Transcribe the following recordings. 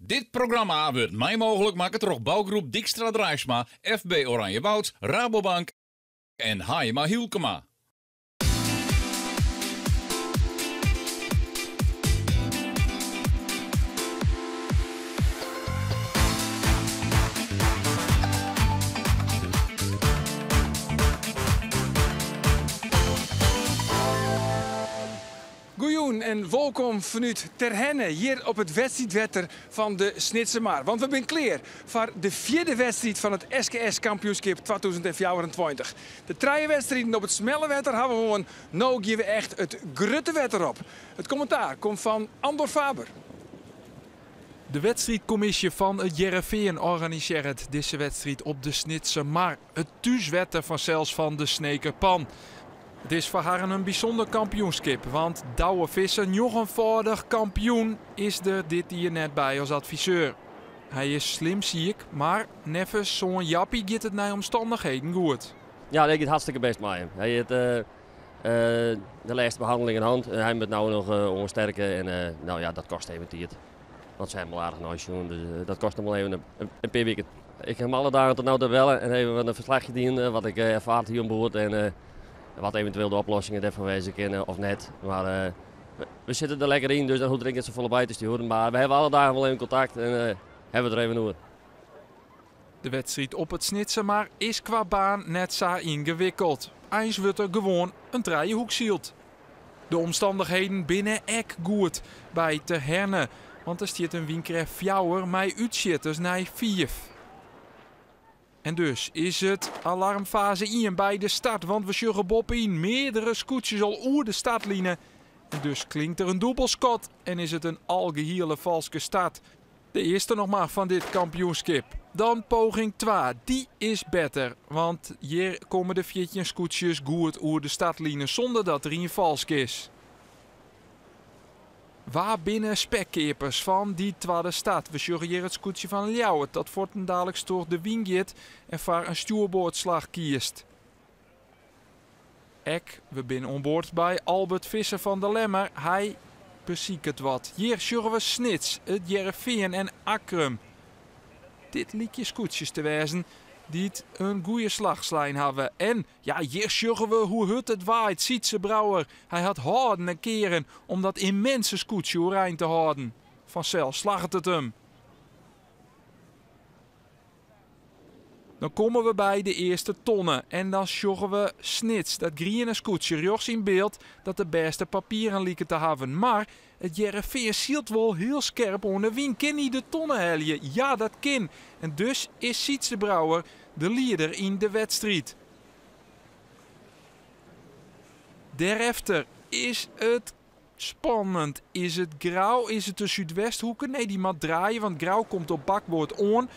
Dit programma wurdt mei mooglik makke troch bougroep Dykstra Draisma, FB Oranjewoud, Rabobank en Haaima Hylkema. Goejûn en wolkom fanút Terherne hjir op it wedstriidwetter fan de Snitsermar. Want we binne klear foar de fjirde wedstriid fan it SKS kampioenskip 2024. De trije wedstriden op it smelle wetter hawwe we hân, no gean we echt it grutte wetter op. It kommentaar komt fan Andor Faber. De wedstriidkommisje fan It Hearrenfean organisearret dizze wedstriid op de Snitsermar, it thúswetter fansels fan de Sneker Pan. It is foar harren in bysûnder kampioenskip, want Douwe Visser, njoggenfâldich kampioen, is der dit jier net by as adviseur. Hy is slim siik, mar neffens soan Jappie giet it nei omstannichheden goed. Ja, dat giet hartstikke bêst mei him. Hy hat de lêste behanneling hân. Hy moat no noch oansterke en no ja, dat kostet even tiid. Want se hawwe him al aardich neisjoen, dus dat kostet noch wol even in pear wiken. Ik ha him alle dagen tot no ta belle en even wat in ferslachje dien wat ik erfaard hie oan board en wat eventueel de oplossingen dêrfoar wêze kinne of net. Mar we sitte der lekker yn, dus dan hoecht er ek net safolle by te stjoeren. Mar we hawwe alle dagen wol even kontakt en hawwe it der even oer. De wedstriid op it Snitsermar is kwa baan net sa yngewikkeld. Eins wurdt der gewoan in trijehoek syld. De omstannichheden binne ek goed by Terherne, want der stiet in wynkrêft fjouwer mei útsjitters nei fiif. En dus is it alarmfaze ien by de start, want we sjogge boppe-yn meardere skûtsjes al oer de startline. En dus klinkt der in dûbelskot en is it in algehiele falske start. De earste noch mar fan dit kampioenskip. Dan poging twa, dy is better, want hjir komme de 14 skûtsjes goed oer de startline sûnder dat der ien falsk is. Wa binne spekkeapers fan dy twadde start? We sjogge hjir it skûtsje fan Ljouwert dat fuortendaliks troch de wyn giet en foar in stjoerboardslach kiest. Ek we binne oan board by Albert Visser fan de Lemmer. Hy besiket wat. Hjir sjogge we Snits, it Hearrenfean en Akkrum. Dit lykje skûtsjes te wêzen dy't in goede slach slein hawwe. En ja, hjir sjogge we hoe hurd it waait. Sytze Brouwer, hy hat hâlden en kearen om dat ymminse skûtsje oerein te hâlden. Fansels slagget it him. Dan komme we by de earste tonne en dan sjogge we Snits, dat griene skûtsje rjochts yn byld dat de bêste papieren liket te hawwen. Mar it Hearrenfean sylt wol hiel skerp oan de wyn. Kin hy de tonne helje? Ja, dat kin. En dus is Sytze Brouwer de lieder yn de wedstriid. Dêrefter is it spannend. Is it Grou? Is it de Súdwesthoeke? Nee, dy moat draaie, want Grou komt op bakboard oan.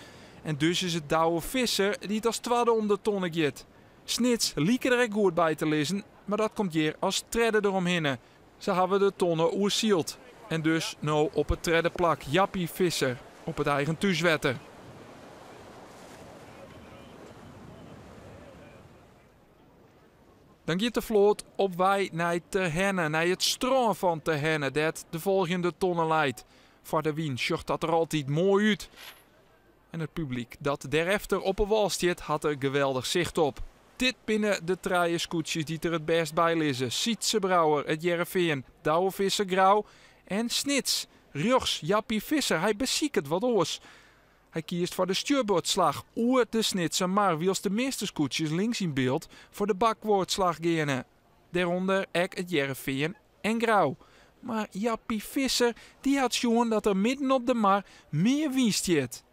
En dus is it Douwe Visser dy't as twadde om de tonne giet. Snits like der ek goed by te lizzen, mar dat komt hjir as tredde deromhinne. Se hawwe de tonne oersyld en dus no op it tredde plak Jappie Visser op it eigen thúswetter. Dan giet de float op wei nei Terherne, nei it strân fan Terherne, dêr't de folgjende tonne leit. Foar de wyn sjocht dat der altyd moai út. En it publyk dat dêrefter op 'e wâl stiet, hat der geweldich sicht op. Dit binne de trije skûtsjes dy't der it bêst by lizze, Sytze Brouwer, It Hearrenfean, Douwe Visser Grou en Snits. Rjochts Jappie Visser, hy besiket wat oars. Hy kiest foar de stjoerboardslach oer de Snitsermar, wylst de measte skûtsjes links yn byld foar de bakboardslach geane. Dêrûnder ek It Hearrenfean en Grou. Mar Jappie Visser dy hat sjoen dat der midden op de mar mear wyn stiet.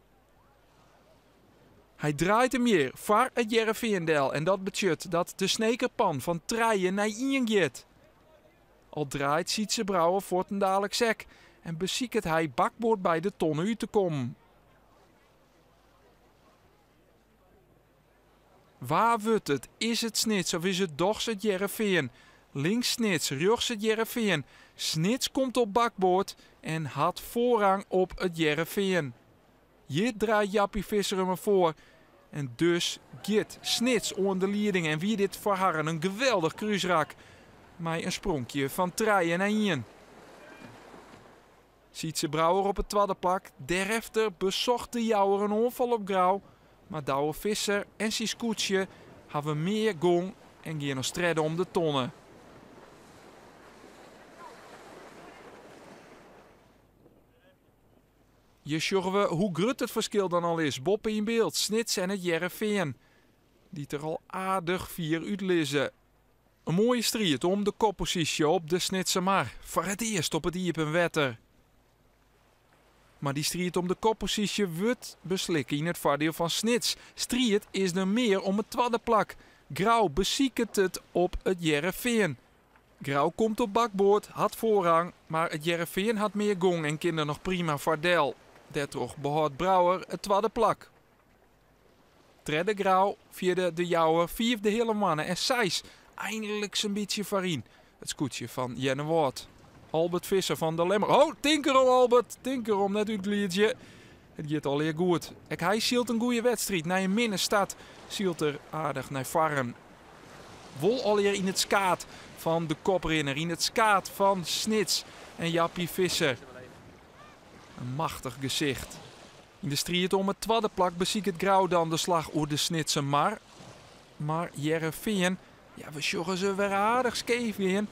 Hy draait him hjir foar It Hearrenfean del en dat betsjut dat de Snekerpan fan trije nei ien giet. Al draait Sytze Brouwer fuortendaliks ek en besiket hy bakboard by de tonne út te kommen. Wa wurdt it? Is it Snits of is it dochs It Hearrenfean? Links Snits, rjochts It Hearrenfean. Snits komt op bakboard en hat foarrang op It Hearrenfean. Hjir draait Jappie Visser him foar en dus giet Snits oan de lieding en wie dit foar harren in geweldich krúsrak mei in spronkje fan trije nei ien. Sytze Brouwer op it twadde plak. Dêrefter besocht de Jouwer in oanfal op Grou, mar Douwe Visser en syn skûtsje hawwe mear gong en gean as tredde om de tonne. Hjir sjogge we hoe grut it ferskil dan al is boppe yn byld Snits en It Hearrenfean, dy't der al aardich fier út lizze. In moaie striid om de kopposysje op de Snitsermar, foar it earst op it iepen wetter. Mar dy striid om de kopposysje wurdt beslikke yn it foardiel fan Snits. Striid is der mear om it twadde plak. Grou besiket it op It Hearrenfean. Grou komt op bakboard, hat foarrang, mar It Hearrenfean hat mear gong en kin der noch prima foar del. Dêrtroch behâldt Brouwer it twadde plak. Tredde Grou, fjirde De Jouwer, fiifde Heale Moanne en seis einliks in bytsje foaryn it skûtsje fan Earnewâld. Albert Visser fan De Lemmer. Ho, tink derom Albert, tink derom, net útgliidzje. It giet allegear goed. Ek hy sylt in goede wedstriid. Nei in minne start sylt er aardich nei foaren. Wol allegear yn it skaad fan de koprinner, yn it skaad fan Snits en Jappie Visser. In machtich gesicht. Yn de striid om it twadde plak besiket Grou dan de slach oer de Snitsermar. Mar Hearrenfean, ja we sjogge se wer aardich skeef gean,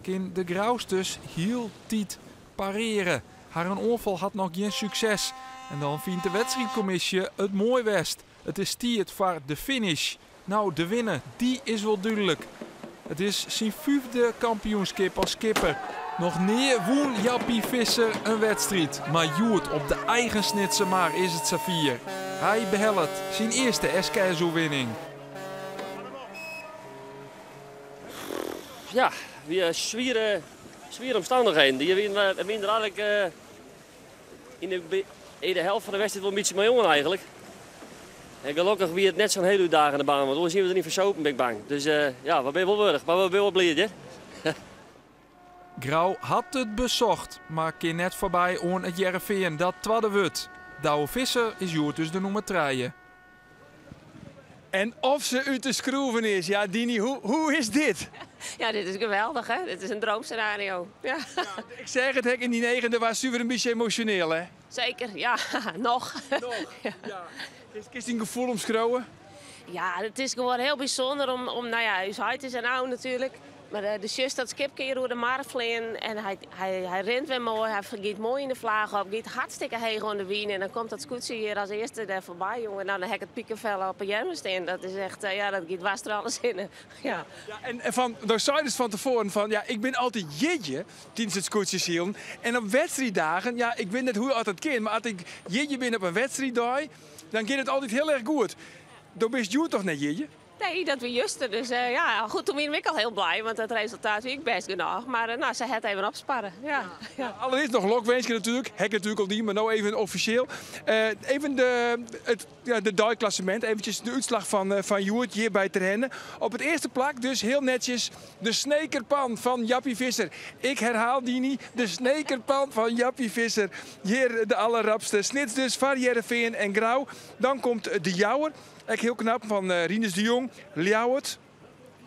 kin de Grousters hieltyd pareare. Harren oanfal hat noch gjin sukses en dan fynt de wedstriidkommisje it moai west. It is tiid foar de finish. No, de winner, dy is wol dúdlik. It is syn fyfde kampioenskip as skipper. Noch nea wûn Jappie Visser in wedstriid, mar hjoed op de eigen Snitsermar is it safier. Hy behellet syn earste SKS-oerwinning. Ja, wie swiere, swiere omstannichheden. Dy wiene der eigenlik yn de earste helte fan de wedstriid wol in bytsje mei oan eigenlik. En gelokkich wie it net sa'n hiel útdagende baan, want oars hiene we der yn fersopen, bin ik bang. Dus ja, we binne wol wurch, mar we binne wol bliid, hear. Grou hat it besocht, mar kin net foarby oan It Hearrenfean dat twadde wurdt. Douwe Visser is hjoed dus de nûmer trije. En of se út de skroeven is, ja Dini, hoe, hoe is dit? Ja, dit is geweldich, hè? Dit is in droomscenario. Ja. Ja, ik seach it ek yn dyn eagen, do waardst suver in bytsje emosjoneel, hè? Seker, ja, noch. Noch, ja. Kinst dyn gefoel omskriuwe? Ja, it is gewoan hiel bysûnder om, no ja, ús heit is der no natuerlik. Mar do sjochst dat skipke hjir oer de mar fleanen en hy rint wer moai, hy giet moai yn de flaach op, giet hartstikke heech oan de wyn en dan komt dat skûtsje hjir as earste dêr foarby, jonge. Nou, dan ha ik it pikefel op 'e earmen stean. Dat is echt, ja, dat giet dwars troch alles hinne. Ja. Ja, en fan, do seidest fan tefoaren fan, ja, ik bin altyd jierdei tidens it skûtsjesilen en op wedstriiddagen, ja, ik wit net hoe oft dat kin, mar as ik jierdei bin op in wedstriiddei, dan giet it altyd hiel erch goed. Do bist hjoed toch net jierdei? Nee, dat wie juster. Dus ja, goed, toen wiene we ek al hiel blij, want it resultaat wie ek bêst genôch. Mar no, se hat even opsparre. Ja. Ja. Allerearst noch lokwinske natuerlik. Ha ik natuerlik al dien, mar no even offisjeel. Even de, it, ja, de deiklassement, eventjes de útslach fan hjoed hjir by Terherne. Op it earste plak dus hiel netsjes de Snekerpan fan Jappie Visser. Ik herhaal Dini, de Snekerpan fan Jappie Visser. Hjir de allerrapste. Snits dus foar Hearrenfean en Grou. Dan komt de Jouwer. Ek hiel knap fan Rinus de Jong, Ljouwert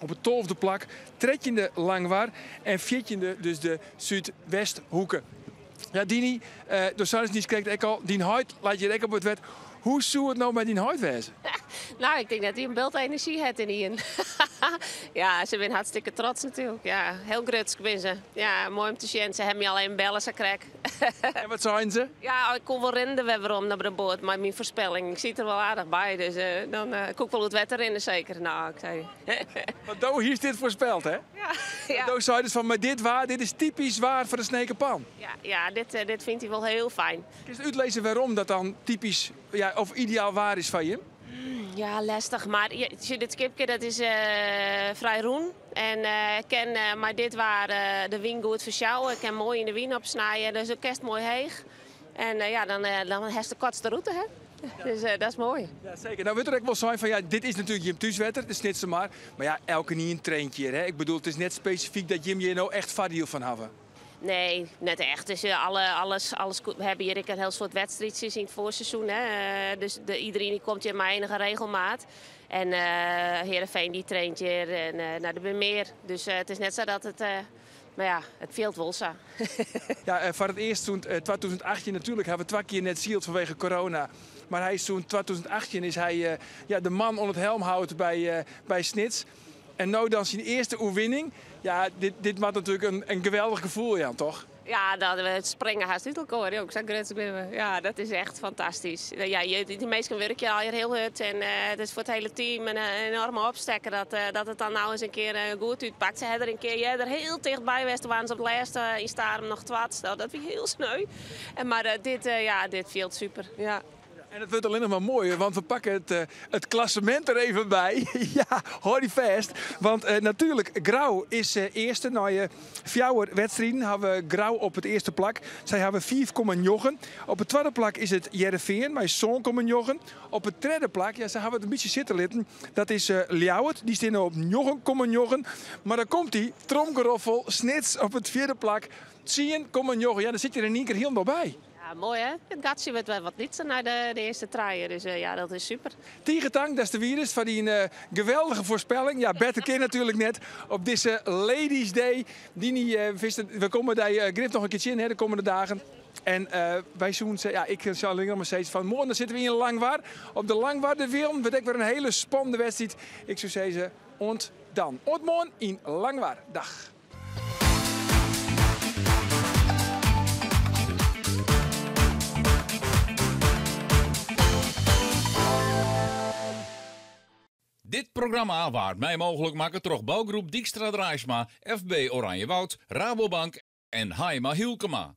op it tolfde plak, trettjinde Langwar en fjirtjinde dus de Súdwesthoeke. Ja Dini, do seidest niiskrekt ek al, dyn heit leit hjir ek op it wetter. Hoe soe it no mei dyn heit wêze? Nou, ik tink dat hy in bult enerzjy hat yn ien. Ja, se binne hartstikke trots natuerlik. Ja, hiel grutsk binne se. Ja, moai om te sjen. Se hawwe my al even belle sa krekt. En wat seinen se? Ja, ik kom wol rinnende wer werom nei de boat mei myn foarspelling. Ik siet der wol aardich by, dus dan koe ik wol oer it wetter rinne seker. Nou, ik sei. Want do hiest dit foarspeld, hè? Ja, ja. Do seidest fan, mei dit waar, dit is typysk waar foar de Snekerpan. Ja, ja, dit fynt hy wol hiel fijn. Kinst útlizze wêrom dat dan typysk, ja, of ideaal waar is foar jim? Ja, lestich. Mar sjoch, dit skipke dat is frij rûn. En kin mei dit waar de wyn goed fersjouwe. Kin moai yn de wyn opsnije. Dus do kinst moai heech. En ja, dan hast de koartste rûte, hè? Dus dat is moai. Ja, seker. Nou wurdt der ek wol sein fan, ja, dit is natuerlik jim thúswetter, de Snitsermar. Mar ja, elkenien traint hjir, hè? Ik bedoel, it is net spesifyk dat jim hjir no echt foardiel fan hawwe. Nee, net echt. Dus alle, alles, alles, we hawwe hjir ek in hiel soad wedstriidsjes yn it foarseizoen. Hè. Dus iderien dy komt hjir mei enige regelmaat. En Heerenveen dy traint hjir en nou, der binne mear. Dus it is net sa dat it. Mar ja, it fielt wol sa. Ja, foar it earst sûnt 2018 natuerlik hawwe we twa kear net syld fanwege corona. Mar hy is sûnt 2018 is hy ja, de man oan it helmhout by, by Snits. En no dan syn earste oerwinning. Ja, dit, dit moat natuerlik in, in geweldich gefoel jaan, toch? Ja, dat, we springe hast út elkoar, jong. Sa grut binne we. Ja, dat is echt fantastysk. Ja, dy minsken wurkje al hiel hurd en it is foar it hiele team in enoarme opstekker dat, dat it dan no ris in kear goed útpakt. Se ha der in kear earder hiel tichtby west, waarden se op it lêste yn Starum noch twad. No, dat wie hiel sneu. En, mar dit, ja, dit fielt super. Ja. En it wurdt allinnich mar moaier, want we pakke it, eh, it klassemint der even by. Ja, hâld dy fêst. Want eh, natuerlik, Grou is eh, earste. Nei fjouwer wedstriden hawwe we Grou op it earste plak. Sy hawwe 5,9. Op it twadde plak is it Hearrenfean mei 7,9. Op it tredde plak, ja, se hawwe it in bytsje sitte litten, dat is Ljouwert. Dy steane op 9,9. Mar dan komt dy, tromgeroffel, Snits op it fjirde plak, 10,9. Ja, dan sit je der yn ien kear hielendal by. Ja, moai hè? It gatsje wurdt wer wat lytser nei de, de earste trije, dus uh, ja, dat is super. Tige tank datst der wiest foar dyn uh, geweldige foarspelling. Ja, better kin natuerlik net op dizze Ladies Day. Dini, uh, we komme dy uh, grif noch in kear tsjin hè, de kommende dagen. En uh, wy soene, ja, ik sil allinnich noch mar sizze fan moarn dan sitte we yn Langwar. Op de Langwarderwielen wurdt ek wer in hiele spannende wedstriid. Ik soe sizze, oant dan. Oant moarn yn Langwar. Dag. Dit programma waard mei mooglik makke troch bougroep Dykstra Draaisma, FB Oranjewoud, Rabobank en Haima Hylkema.